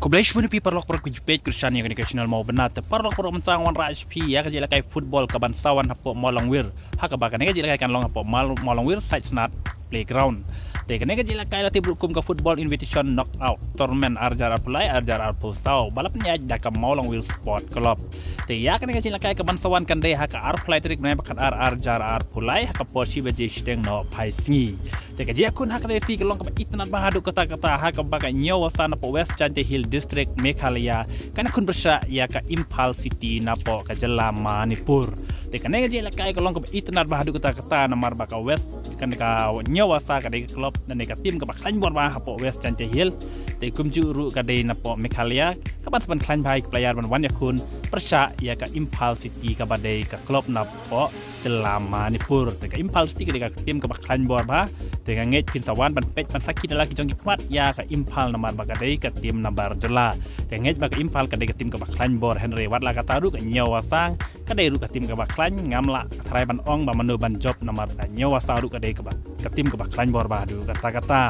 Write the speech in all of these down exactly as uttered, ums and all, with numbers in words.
Khublei shibun ïa phi paralok baroh kiba ju peit kyrshan ïa kane ka channel Mawbynna. Te paralok baroh mynta ngan wanrah sha phi ïa ka jingïalehkai football kaban sawan hapoh Mawlangwir. Ha kaba kane ka jingïalehkai kan long hapoh Mal-, Mawlangwir Side Synod Playground. Te kane ka jingïalehkai la tip ruh kum ka Football Invitation Knockout Tournament ar hajar arphew lai ar hajar arphew saw ba la pynïaid da ka Mawlangwir Sport Club. Te ïa kane ka jingïalehkai kaban sawan kan dei ha ka arphew lai tarik bnai ba khatar ar hajar arphew lai ha ka por shi baje shiteng nohphai sngi. Te ka jingïakhun ha kata ka sngi ka long kaba itynnad bha haduh katta katta ha kaba ka Hynñiewasa napoh West Jaintia Hills District, Meghalaya kan ïakhun pyrshah ïa ka Imphal City napoh ka jylla Manipur. Te kane ka jingïalehkai ka long kaba itynnad bha haduh katta katta namar ba ka West, kane ka Hynñiewasa ka dei ka club lane ka team kaba khlaiñ bor bha hapoh West Jaintia Hills. Te kumjuh ruh ka dei napoh Meghalaya kaban sa pynkhlaiñ bha ïa ki player ban wan ïakhun pyrshah ïa ka Imphal City kaba dei ka club napoh jylla Manipur. Te ka Imphal City ka dei ka team kaba khlaiñ bor bha. Te nga ngeit phin sa wan ban peit ban sakhi da la ki jong ki khmat ïa ka Imphal namar ba ka dei ka team nabar jylla. Te nga ngeit ba ka Imphal ka dei ka team kaba khlaiñ bor, hynrei wat la katta ruh ka Hynñiewasa ka dei ruh ka team kaba khlaiñ, ngam lah tharai ban ong ba mano ban jop namar ka Hynñiewasa ruh ka dei kaba, ka team kaba khlaiñ bor bha haduh katta katta.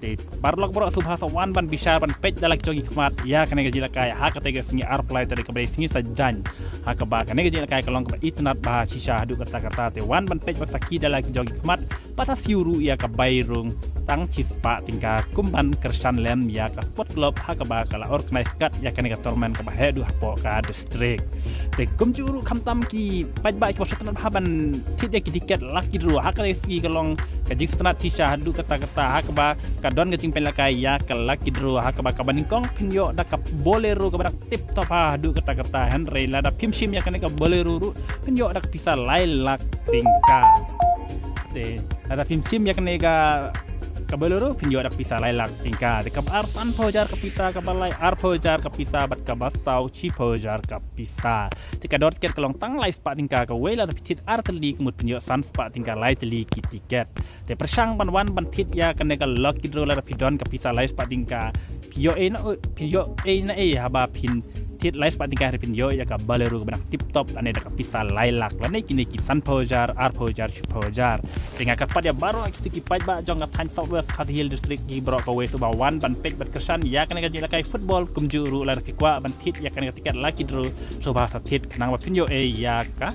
Te paralok baroh sngewbha sa wan ban bishar ban peit da la ki jong ki khmat ïa kane ka jingïalehkai ha kata ka sngi arphew lai tarik kaba dei sngi Saitjaiñ. Ha kaba kane ka jingïalehkai ka long kaba itynnad bha shisha haduh katta katta. Te wan ban peit ban sakhi da la ki jong ki khmat, bad sa siew ruh ïa ka bai rung tang shispah tyngka kum ban kyrshan lem ïa ka Sport Club ha kaba ka la organise kat ïa kane ka tournament kaba heh duh hapoh ka district. Te kumjuh ruh khamtam ki paidbah kiba sngewtynnad bha ban thied ïa ki tiket lucky draw ha kane ka sngi ka long ka jingsngewtynnad shisha haduh katta katta ha kaba ka don ka jingpynlehkai ïa ka lucky draw ha kaba kaba nyngkong phin ïoh da ka Bolero kaba dang tip top ha haduh katta katta, hynrei lada phim shim ïa kane ka Bolero ruh phin ïoh da ka pisa lai lak tyngka. Te lada phim shim ïa kane ka, ka Bolero phin ïoh da ka pisa lai lak tyngka. Te kaba ar sanphew hajar ka pisa, kaba lai arphew hajar ka pisa bad kaba saw shiphew hajar ka pisa. Te ka dor tiket ka long tang lai spah tyngka, kawei lada phi thied ar tylli ka mut phin ïoh san spah tyngka, lai tylli ki tiket. Te pyrshang ban wan ban thied ïa kane ka lucky draw lada phi don ka pisa lai spah tyngka. Phi ïoh ei na, phi ïoh ei na ei haba phin thied lai spah tyngka, hynrei phin ïoh ïa ka Bolero kaba dang tip top lane da ka pisa lai lak lane kine ki sanphew hajar, arphew hajar, shiphew hajar. Te nga kyrpad ïa baroh kito ki paidbah jong ka thaiñ South West Khasi Hills District, ki baroh kawei sngewbha wan ban peit bad kyrshan ïa kane ka jingïalehkai football. Kumjuh ruh lada phi kwah ban thied ïa kane ka tiket lucky draw, sngewbha sa thied khnang ba phin ïoh ei ïa ka,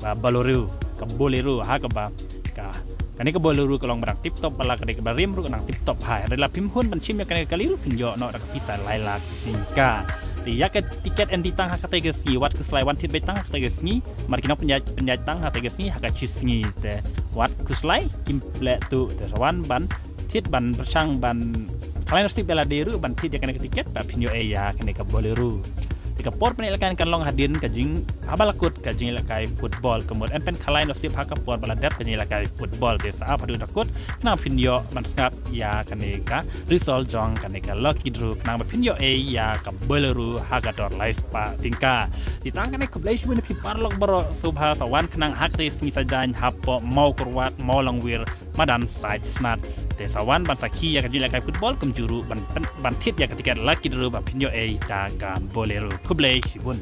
ka Bolero, ka Bolero ha kaba ka, kane ka Bolero ka long ba dang tip top, ba la ka dei kaba rim ruh ka dang tip top bha. Hynrei lada phim hun ban shim ïa kane ka kali ruh phin ïoh noh da ka pisa lai lak tyngka. Te ïa ka tiket ynda tang ha kata ka sngi, wat khuslai wan thied beit tang ha kata ka sngi, namar ki nongpynïaid pynïaid tang ha kata ka sngi ha ka shi sngi. Te wat khuslai, kim pleh tuh, te sa wan ban thied ban pyrshang ban khlaiñ nasib, ba lada dei ruh ban thied ïa kane ka tiket ba phin ïoh ei ïa kane ka Bolero. Te ka por pynïalehkai kan long hadien ka jing, haba la kut ka jingïalehkai football, ka mut yn pynkhlaiñ nasib ha ka por ba la dep ka jingïalehkai football. Te sa ap haduh da kut khnang phin ïoh ban sngap ïa kane ka result jong kane ka lucky draw khnang ba phin ïoh ei ïa ka Bolero ha ka dor lai spah tyngka. Te tang kane, khublei shibun ïa phi paralok baroh, sngewbha sa wan khnang ha kata ka sngi Saitjaiñ hapoh Mawkyrwat, Mawlangwir, madan Side Synod. Te sa wan ban sakhi ïa ka jingïalehkai football, kumjuh ruh ban, ban, ban thied ïa ka tiket lucky draw ba phin ïoh ei da ka Bolero. Khublei shibun.